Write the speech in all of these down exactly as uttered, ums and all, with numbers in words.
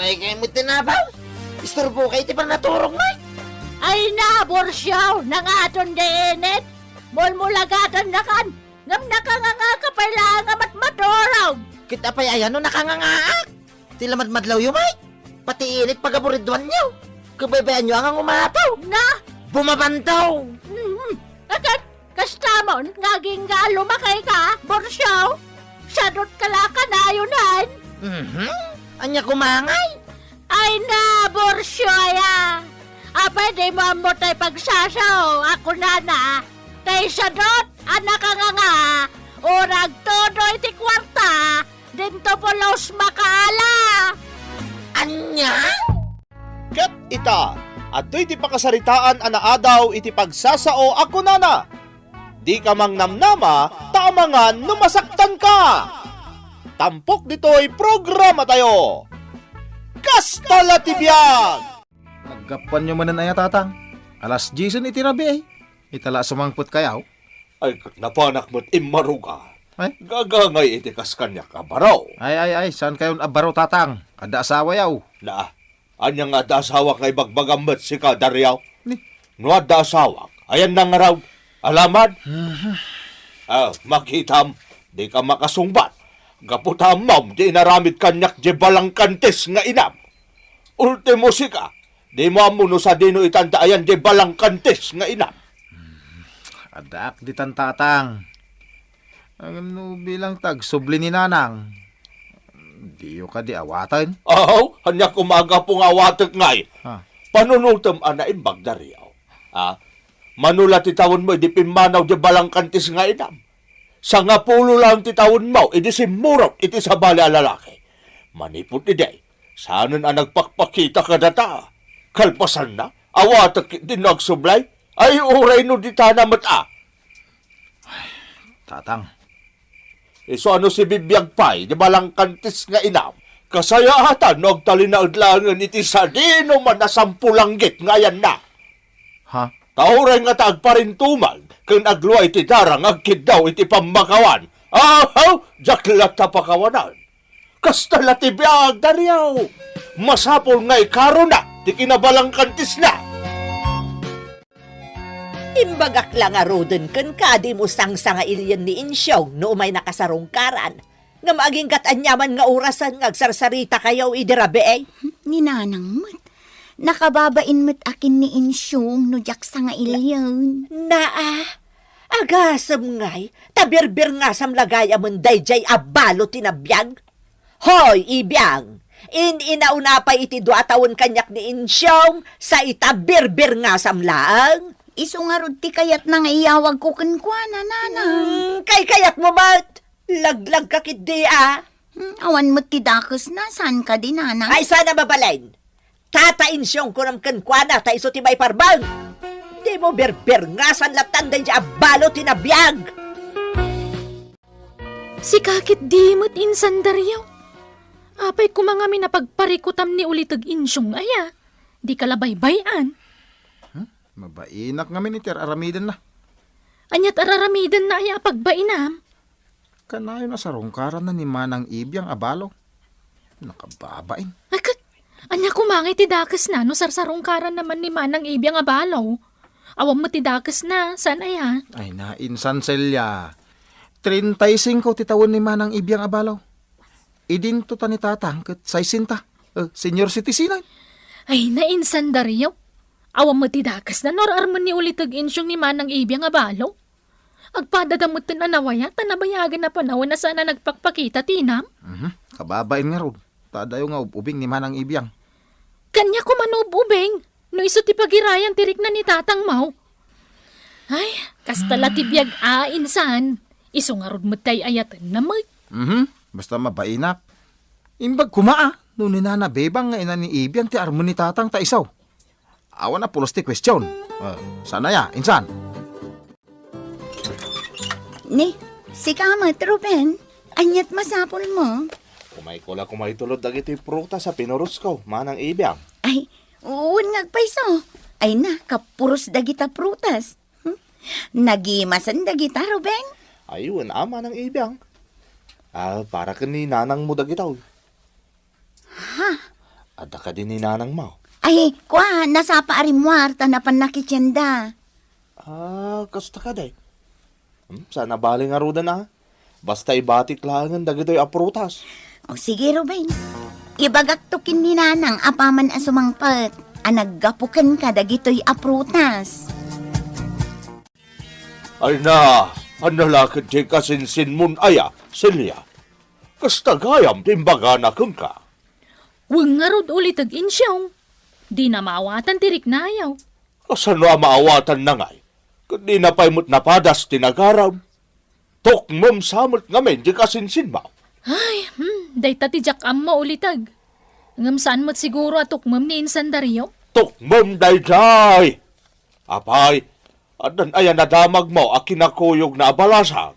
Ay, kay mo tinabaw? Isturbo kay ti panaturog, Nay. Ay na, Borsiaw, nangaton di init. Mulmulagatannakan, ngem nakanganga ka pay laeng a matmaturog. Ket apay aya no nakangangaak? Ti lamadmadlawyo, May. Pati init pagaburidwanyo. Kabaybayanyo a nga ngumataw. Na? Bumabantaw. Mhm. Akat, kastamon, nga agingga a lumakay ka, Borsiaw? Sadot ka la kanayon. Mhm. Ania kumangay? Ay na, Borsiaw aya. Apay di mo ammo tay pagsasao, a kunana, tay sadot a nakanganga, urag todo iti kuarta, dinto pulos makaala. Ania? Ket ita, adtoy ti pakasaritaan a naadaw iti pagsasao a kunana, "Dika mangnamnama ta amangan no masaktanka." Tampok ditoy programatayo. Kasta la ti biag! Naggapuanyo manen aya, Tatang? Alas diesen iti rabii, eh. Ita la a sumangpet kayaw? Ay, ket napanak met immaruga. Ay? Gagangay iti kas kaniak a baro. Ay, ay, ay, saan kayon a baro, Tatang? Adda asawayaw. Na, ania nga adda asawak nga ibagbagam met sika, Dario? Ni? No adda asawak, ayan na ngarud. Alaman? Mhm. Ah, makitam, di ka makasungbat. Gapu ta ammom ti inaramid kaniak di balangkantis nga inam. Ultimo sika, di mo ammo no sadino itan ta ayan di balangkantis nga inam. Addaak ditan, Tatang. Ngem no bilang ta agsubli ni Nanang, diyo kadi awaten? Aw, ania koma a gapu nga awatek ngay? Ha? Panunotem a naimbag, Dario. Ah, mano la ti tawenmo idi pimmanaw di balangkantis nga inam? Sangapulo laeng ti tawenmo idi simmurot iti sabali a lalaki. Manipud idi, saanen a nagpakpakita kadata. Kalpasanna, awatek ketdi no agsublay. Ay, uray no ditana met a. Tatang. Isu a no sibibiag pay di balangkantis nga inam, kasayaatan no agtalinaed laengen iti sadino man a sampulanggit nga ayanna. Ha? Ta uray ngata agparintumag ken aglua iti dara nga agkiddaw iti pammakawan. Ahaw! Diak latta pakawanan. Kasta la ti biag, Dario. Masapul nga ikaronak ti kinabalangkantisna. Imbagak la ngaruden kenka a dimo sangsangailien ni Insyong no umaynaka sarungkaran. Ngem agingga't aniaman nga orasen nga agsarsarita kayo idi rabii? Ni Nanang met. Nakababain met a ken ni Insyong no diak sangailien. Naa, agasem ngay, ta birbirngasam la gayamen daydiay a balo ti nabiag. Hoy, Ibiang! In-inauna pay iti dua a tawen kaniak ni Insyong, sa ita birbirngasam laeng. Isu ngarud ti kayatna nga iyawagko kenkuana, Nanang. Hmm, kaykayatmo met. Laglagka ketdi a. Hmm, awan met ti dakesna, saan kadi, Nanang? Ay, saan a mabalin? Tata Insyong kunam kenkuana, ta isu ti maiparbeng. Dimo birbirngasan lattan daydiay a balo ti nabiag. Sika ketdi met insan, Dario. Apay koma ngamin a pagparikutam ni uliteg Insyong aya? Dika la baybay-an. Hmm? Mabainak ngamin iti ar-aramidenna. Ania't ar-aramidenna aya a pagbainam? Kanayon a sarungkaranna ni Manang Ibiang a balo. Nakababain. Ay, ket, ania koma ngay ti dakesna no sarsarungkaranna man ni Manang Ibiang a balo? Awan met ti dakesna, saan aya? Ay, nainsan, Celia. Treinta y cinco ti tawen ni Manang Ibiang a balo. Idinto ta ni Tatang ket sesenta. Eh, senior citizen ay. Ay, nainsan, Dario. Awan met ti dakesna no ar-armen ni uliteg Insyong ni Manang Ibiang a balo. Agpadada metten a nawayat ta nabayagen a panawen a saan a nagpakpakita ti inam. Mhm. Kababain ngarud, ta adayo nga ub-ubing ni Manang Ibiang. Ania koma no ub-ubing? No isu ti pagirayan ti rikna ni Tatangmo. Ay, kasta la ti biag a, insan. Isu ngarud met ti ay-ayatenna met. Mhm. Basta mabainak. Imbag koma a, no ni Nana Bebang nga ina ni Ibiang ti armen ni Tatang ta isu. Awan a pulos ti question. Eh, saan aya, insan? Ni, sika met, Ruben. Ania't masapulmo? Umayko la koma itulod dagiti prutas a pinurosko, Manang Ibiang. Ay, wen nga agpayso. Ay na, kapuros dagita prutas. Hmm? Nagimasen dagita, Ruben? Ay, wen a, Manang Ibiang. Ah, para ken ni nanangmo dagita. Ha? Adda kadi ni nanangmo? Ay, kua, nasapa a rimmuar ta napan nakitienda. Ah, kasta kadi. Hmm, saan a bale ngaruden a. Basta ibatik laengen dagitoy a prutas. O sige, Ruben. Ibagakto ken ni nanang apaman a sumangpet a naggapu kenka dagitoy a prutas. Ay na, ania la ket ti kasinsinmon aya, Celia? Kasta gayam ti imbagana kenka. Wen ngarud, uliteg, Insyong. Dina maawatan ti riknayo. Kasano a maawatanna ngay? Ket dina pay met napadas ti nagarem. Tukmem sa met ngamin ti kasinsinmo. Ay, hmm, dayta ti diak ammo, uliteg. Ngem saan met siguro a tukmem ni insan Dario? Tukmem daydiay! Apay, addan aya nadamagmo a kinakuyogna a balasang?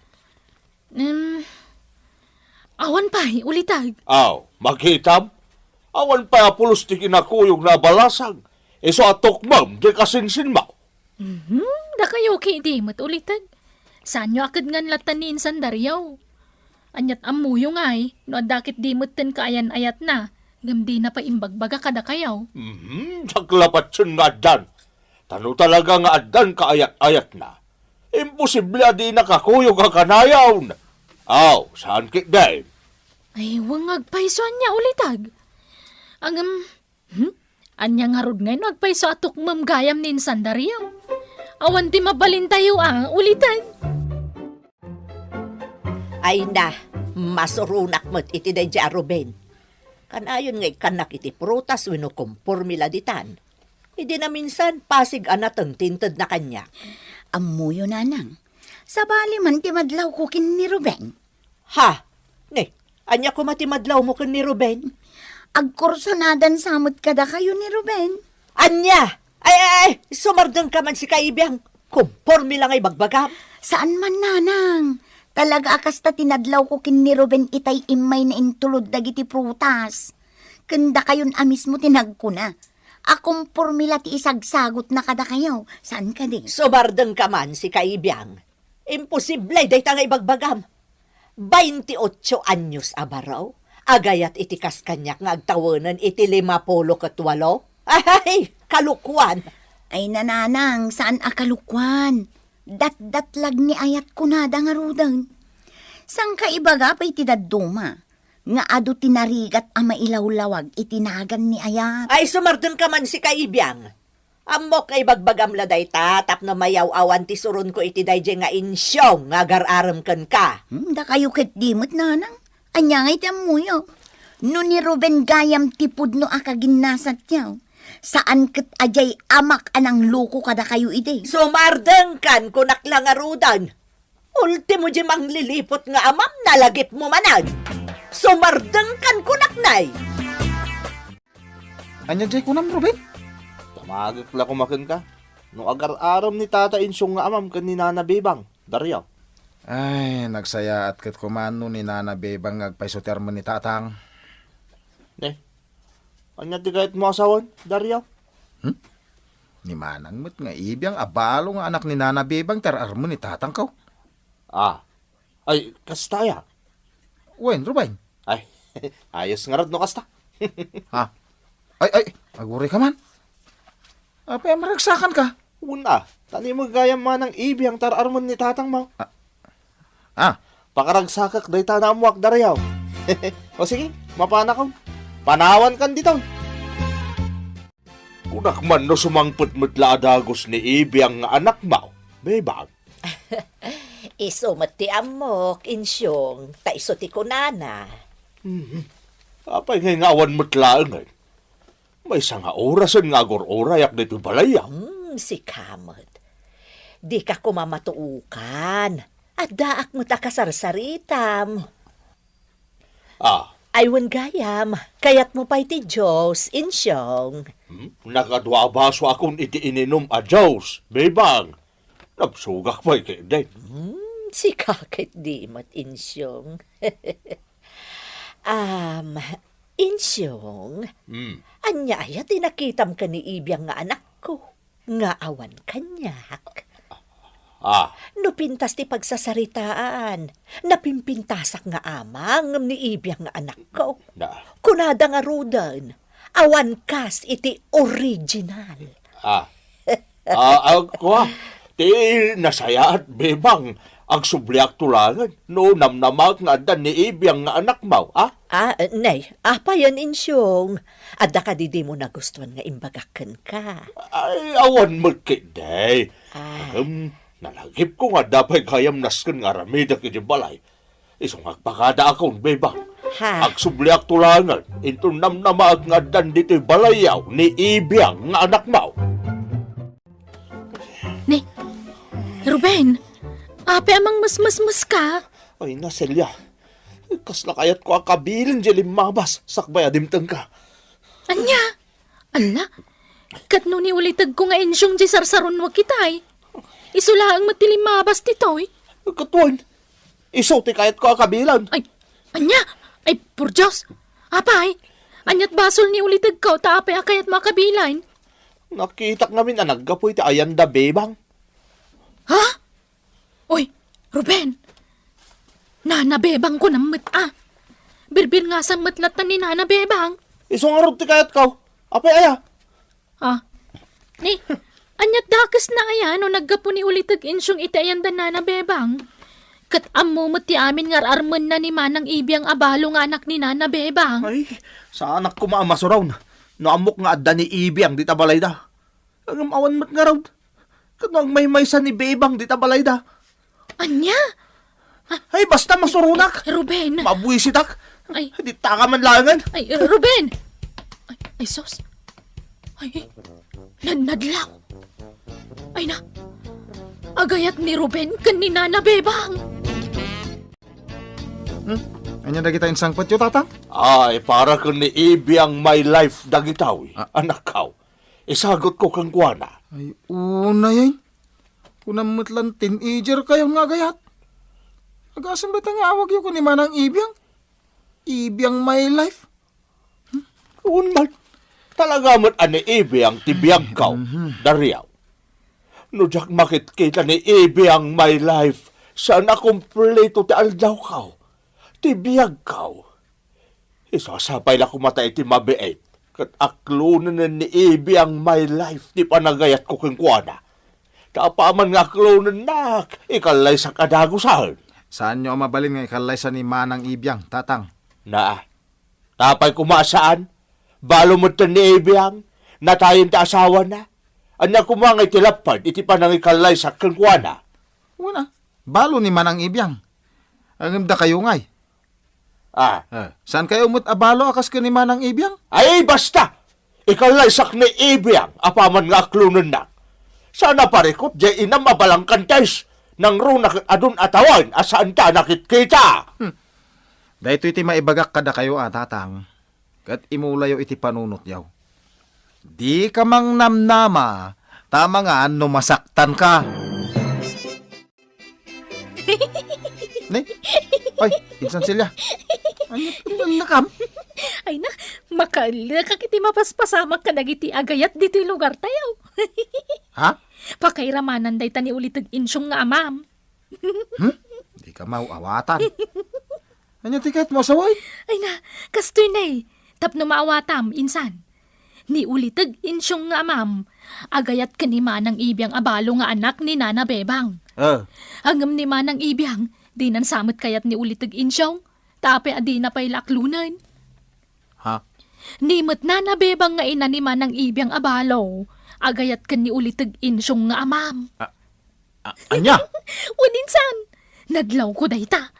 Em, awan pay, uliteg. Aw, makitam? Awan pay a pulos ti kinakuyogna a balasang, isu a tukmem ti kasinsinmo. Mhm, dakayo ketdi met, uliteg. Saanyo a kedngan latta ni insan Dario? Aniat ammoyo ngay, no adda ketdi metten kaayan-ayatna, ngem dina pay imbagbaga kadakayo. Mhm, diak la patien nga addan. Ta no talaga nga addan kaayat-ayatna, imposible a dina kakuyog a kanayon. Aw, saan ketdin? Ay, wen nga agpayso ania, uliteg. Ngem, hmm? Ania ngarud ngay no agpayso a tukmem gayam ni insan Dario? Awan ti mabalintayo a, uliteg. Ay na, masuronak met iti daydiay a Ruben. Kanayon nga ikkannak iti prutas wenno kompormi la ditan. Idi naminsan, pasig a nateng ti intedna kaniak. Ammoyo, nanang. Sabali man ti madlawko ken ni Ruben. Ha? Ne, ania koma ti madlawmo ken ni Ruben? Agkursonadan sa met kadakayo ni Ruben. Ania? Ay, ay, ay, sumardengka man, sika Ibiang. Kompormi la nga ibagbagam. Saan man, nanang. Talaga a kasta ti nadlawko ken ni Ruben itay immayna intulod dagiti prutas. Ken dakayon a mismo ti nagkuna a kompormi la ti isagsagutna kadakayo. Saan kadi? Sumardengka man, sika Ibiang. Imposible dayta nga ibagbagam. Bainti otso anyos a baro, agayat iti kas kaniak nga agtawenen iti limapulo ket walo. Ay, kalukuan! Ay, nanang, saan a kalukuan. Datdatlag ni ayat kunada ngaruden. Saan ka ibaga pay ti dadduma nga adu ti narigat a mailawlawag iti nagan ni ayat? Ay, sumardengka man, sika Ibiang. Ammok nga ibagbagam la dayta tapno mayaw-awan ti suronko iti daydiay nga insiong nga agar-arem kenka. Hmm, dakayo ketdi met, nanang. Ania ngay ti ammoyo? No ni Ruben gayam ti pudno a kaginnasatyo, saan ket a diay amak a nangloko kadakayo idi. Sumardengkan, kunak la ngaruden. Ultimo diay mangliliput nga amam, nalagipmo manen. Sumardengkan, kunak, nay. Ania diay kunam, Ruben? Damagek la koma kenka. No agar-arem ni Tata Insiong nga amam ken ni Nana Bebang, Dario. Ay, nagsayaat ket koma no ni Nana Bebang nga agpayso ti armen ni Tatang. Ne, ania ti kayatmo a sawen, Dario? Hmm? Ni manang met nga Ibiang a balo nga anak ni Nana Bebang ti ar-armen ni Tatangko. Ah, ay, kasta aya? Wen, Ruben. Ay, ayos ngarud no kasta. Ha? Ay, ay, aguray ka man. Apay a maragsakan ka? Wen a, ta ni gayam manang Ibiang ti ar-armen ni Tatangmo. Ah. Ah. Pakaragsakak dayta nga ammoak, Dario. O sige, mapanakon. Panawankan ditoy. Kunak man no sumangpet met la a dagus ni Ibiang nga anakmo, Bebang. Isu met ti ammok, Insiong, ta isu ti kunana. Mhm. Apay ngay nga awan met laengen? Maysa nga orasen nga agur-urayak ditoy balayyo. Hmm, sika met. Dika koma matuokan. Addaak met a kasarsaritam. Ah. Ay, wen gayam, kayatmo pay ti juice, Insiong. Hmm? Nakadua a basoakon iti ininum a juice, Bebang. Nabsogak pay ketdi. Hmm, sika ketdi met, Insiong. Am, Insiong, Hmm. ania aya ti nakitam ken ni Ibiang nga anakko? Nga awan kaniak. Ah. No pintas ti pagsasaritaan, napimpintasak nga ama ngem ni Ibiang nga anakko. Na. Kunada ngaruden, Awan kas iti original. Ah. Ah, ah, kua, ti nasayaat, Bebang, agsubliak to laengen no namnamaek nga adda ni Ibiang nga anakmo, ah? Ah, nay, apayen, Insyong? Adda kadi dimo nagustuan nga imbagak kenka? Ay, awan met ketdi. Ah. Ngem, nalagipko nga adda pay gayam nasken nga aramidek iti balay. Isu nga agpakadaakon, Bebang. Ha? Agsubliak to laengen inton namnamaek nga addan ditoy balayyo ni Ibiang nga anakmo. Ni, Ruben, apay a mangmesmesmeska? Ay na, Celia. Kasla kayatko a kabilen diay limmabas sakbay a dimtengka. Ania? Ala, ket no ni ulitegko nga insyong diay sarsarunoak itay, isu laeng met ti limmabas ditoy. Ket wen, isu ti kayatko a kabilen. Ay, ania? Ay, por Dios! Apay, ania't basol ni ulitegko ta apay a kayatmo a kabilen? Nakitak ngamin a naggapu iti ayanda, Bebang. Ha? Uy, Ruben! Nana Bebang kunam met a. Birbirngasam met latta ni Nana Bebang. Isu ngarud ti kayatko. Apay aya? Ah. Ni, ania't dakesna aya no naggapu ni uliteg insyong iti ayanda Nana Bebang? Ket ammo met ti amin nga ar-armenna ni Manang Ibiang a balo nga anak ni Nana Bebang. Ay, saanak koma a masuron no ammok nga adda ni Ibiang dita balayda. Ngem awan met ngarud. Ket no agmaymaysa ni Bebang dita balayda. Ania? Ay, basta masuronak. Ruben. Mabuisitak. Ay. Di taka man laengen. Ay, Ruben. Ay, ay, sus. Ay, nadnadlaw. Ay na. Agayat ni Ruben ken ni Nana Bebang. Hmm? Ania dagita insangpetyo, Tatang? Ay, para ken ni Ibiang my life dagita, wi. Ah. Anakko. Isagutko kenkuana. Ay, unay, ay. Kunam met lan teenager kayo nga agayat. Agasem dayta nga awagyo ken ni Manang Ibiang. Ibiang my life. Wen man, talaga met a ni Ibiang ti biagko, Dario. No diak makitkita ni Ibiang my life, saan a kumpleto ti aldawko, ti biagko. Isu a sapay la koma ta iti mabiit ket aklonenen ni Ibiang my life ti panagayatko kenkuana. Ta apaman nga aklonennak, ikallaysak a dagusen. Saanyo a mabalin nga ikallaysa ni Manang Ibiang, Tatang? Naa. Ta apay koma a saan? Balo metten ni Ibiang, natayen ti asawana. Ania koma nga iti lapped iti panangikallaysak kenkuana? Wen a, balo ni Manang Ibiang. Ngem dakayo ngay? Ah. Eh, saan kayo met a balo a kas ken ni Manang Ibiang? Ay, basta! Ikallaysak ni Ibiang apaman nga aklonennak. Saan a parikut diay inam a balangkantes, nangruna ket adun a tawen a saanta a nakitkita. Hmm. Daytoy ti maibagak kadakayo a, Tatang, ket imulayo iti panunotyo. Dika mangnamnama, ta amangan no masaktanka. Ne? Ay, insan Celia. Ania ti nalakam? Ay na, makaellekak iti mapaspasamak kadagiti agayat ditoy lugartayo. Ha? Pakairamanan dayta ni uliteg insyong nga amam. Hmm? Dika maw-awatan. Ania ti kayatmo a sawen? Ay na, kastoy ne. Tapno maawatam, insan. Ni uliteg insyong nga amam, agayat ken ni Manang Ibiang a balo nga anak ni Nana Bebang. Ah. Ngem ni Manang Ibiang, dinan sa met kayat ni uliteg insyong, ta apay a dina pay la aklonen. Ha? Ni met Nana Bebang nga ina ni Manang Ibiang a balo, agayat ken ni uliteg insyong nga amam. Ah, ah, ania? Wen insan, nadlawko dayta.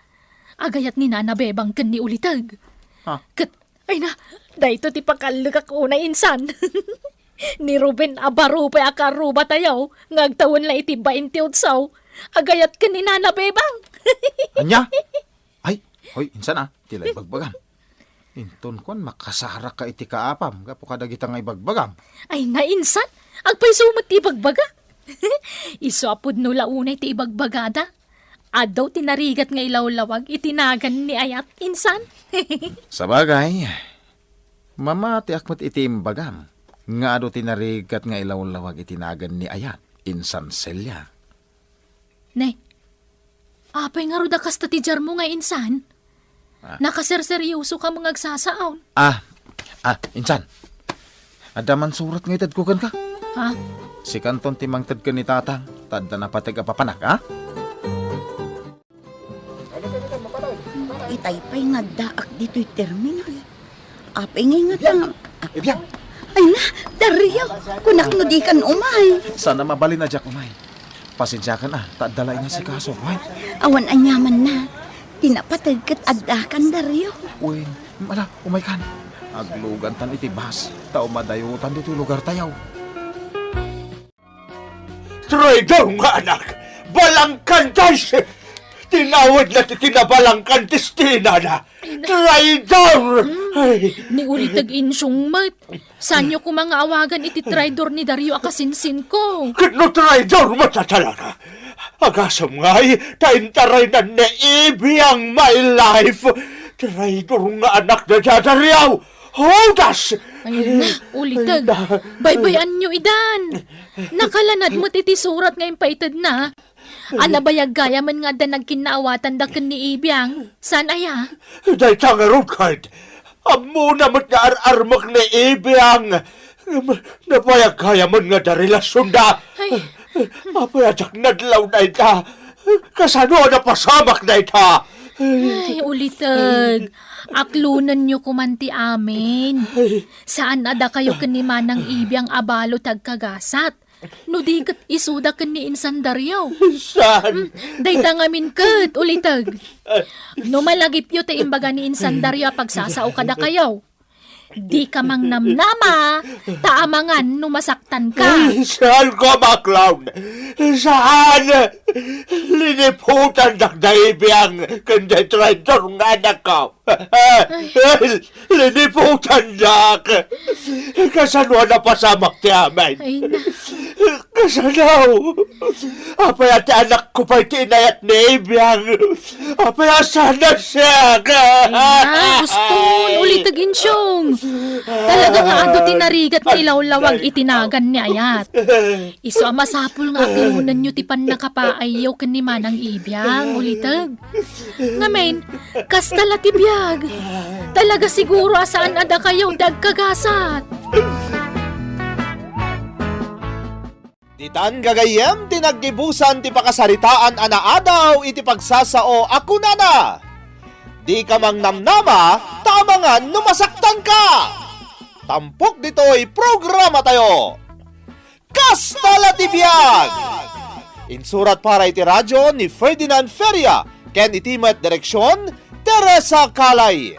Agayat ni Nana Bebang ken ni uliteg. Ha? Ket, ay na, dayto ti pakaellekak unay insan. Ni Ruben a baro pay a karrubatayo nga agtawen la iti baintiotso. Agayat ken ni Nana Bebang. Ania? Ay, hoy, insan a, ti la ibagbagam. Inton kuan, makasarakka iti kaapam gapu kadagita nga ibagbagam. Ay na, insan, agpayso met ti ibagbaga. Isu a pudno la unay ti ibagbagada. Adu ti narigat nga ilawlawag iti nagan ni Ayat, insan. Sabagay, mamatiak met iti imbagam nga adu ti narigat nga ilawlawag iti nagan ni Ayat, insan Celia. Ne, apay ngarud a kasta ti diarmo nga insan? Ah. Nakaserseryoso ka nga agsasao. Ah, ah, insan. Adda man surat nga itedko kenka. Ha? Sikanton ti mangted ken ni Tatang, ta adda napateg a papanak, ha? Itay pay nga addaak ditoy terminal. Apay ngay nga tang- Ibiang! Ay na, Dario, kunak no dikan umay. Saan a mabalin a diak umay. Pasensiakan a, ta adda la inasikaso, ay. Awan aniamanna. Ti napateg ket addakan, Dario. Wen, ala, umaykan. Aglugantan iti bus, ta umadayotan ditoy lugartayo. Traidor nga anak! Balangkan, guys! Tinawidna ti kinabalangkan ti istinana! Traidor! Ay. Ni Uliteg Insyong met. Saanyo koma nga awagan iti traidor ni Dario a kasinsinko? Ket no traidor met a talaga, agasem ngay ta intaraynan ni Ibiang my life. Traidor nga anak dayta Dario! Judas! Ay na, Uliteg. Ay na. Baybay-anyo idan. Nakalanad met iti surat nga impaitedna. A nabayag gayamen nga adda nagkinnaawatanda ken ni Ibiang. Saan aya? Dayta ngarud, Kurt. Ammona met nga ar-armek ni Ibiang. Ngem nabayag gayamen nga adda relasionda. Ay. Apay a diak nadlaw dayta? Kasano a napasamak dayta? Ay, Uliteg. Aklonenyo koman ti amin. Saan a dakayo ken ni Manang Ibiang a balo ti agkagasat. No di ket isuda ken ni Insan Dario. Saan? Hmm, dayta ngamin ket, Uliteg. No malagipyo ti imbaga ni Insan Dario a pagsasao kadakayo, dika mangnamnama, ta amangan no masaktanka. Ay, saan ko a clown? Saan? Liniputandak da Ibiang ken da traidor nga anakko. Liniputandak. Kasano a napasamak ti amin? Ay, na. Kasano? Apay a ti anakko pay ti inayat ni Ibiang? Apay a saan a siak? Ay, na, uston, Uliteg Insyong. Talaga nga adu ti narigat nga ilawlawag iti nagan ni ayat. Isu a masapul nga aklonenyo ti pannakapaayyo ken ni Manang Ibiang, Uliteg. Ngamin, kasta la ti biag. Talaga siguro a saan a dakayo ti agkagasat. Ditan gagayyem ti naggibusan ti pakasaritaan a naadaw iti pagsasao a kunana, "Dika mangnamnama, ta amangan no masaktanka." Tampok ditoy programatayo. Kasta la ti biag! Insurat para iti radio ni Ferdinand Feria ken iti met direksion, Teresa Calay.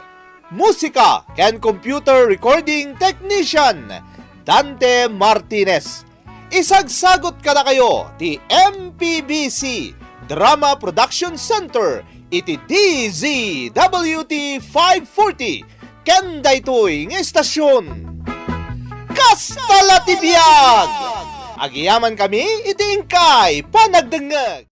Musika ken computer recording technician, Dante Martinez. Isagsagut kadakayo ti M P B C Drama Production Center iti D Z W T five forty ken daytoy nga istasyon. Kasta la ti biag! Agyamankami iti inkay panagdengngeg.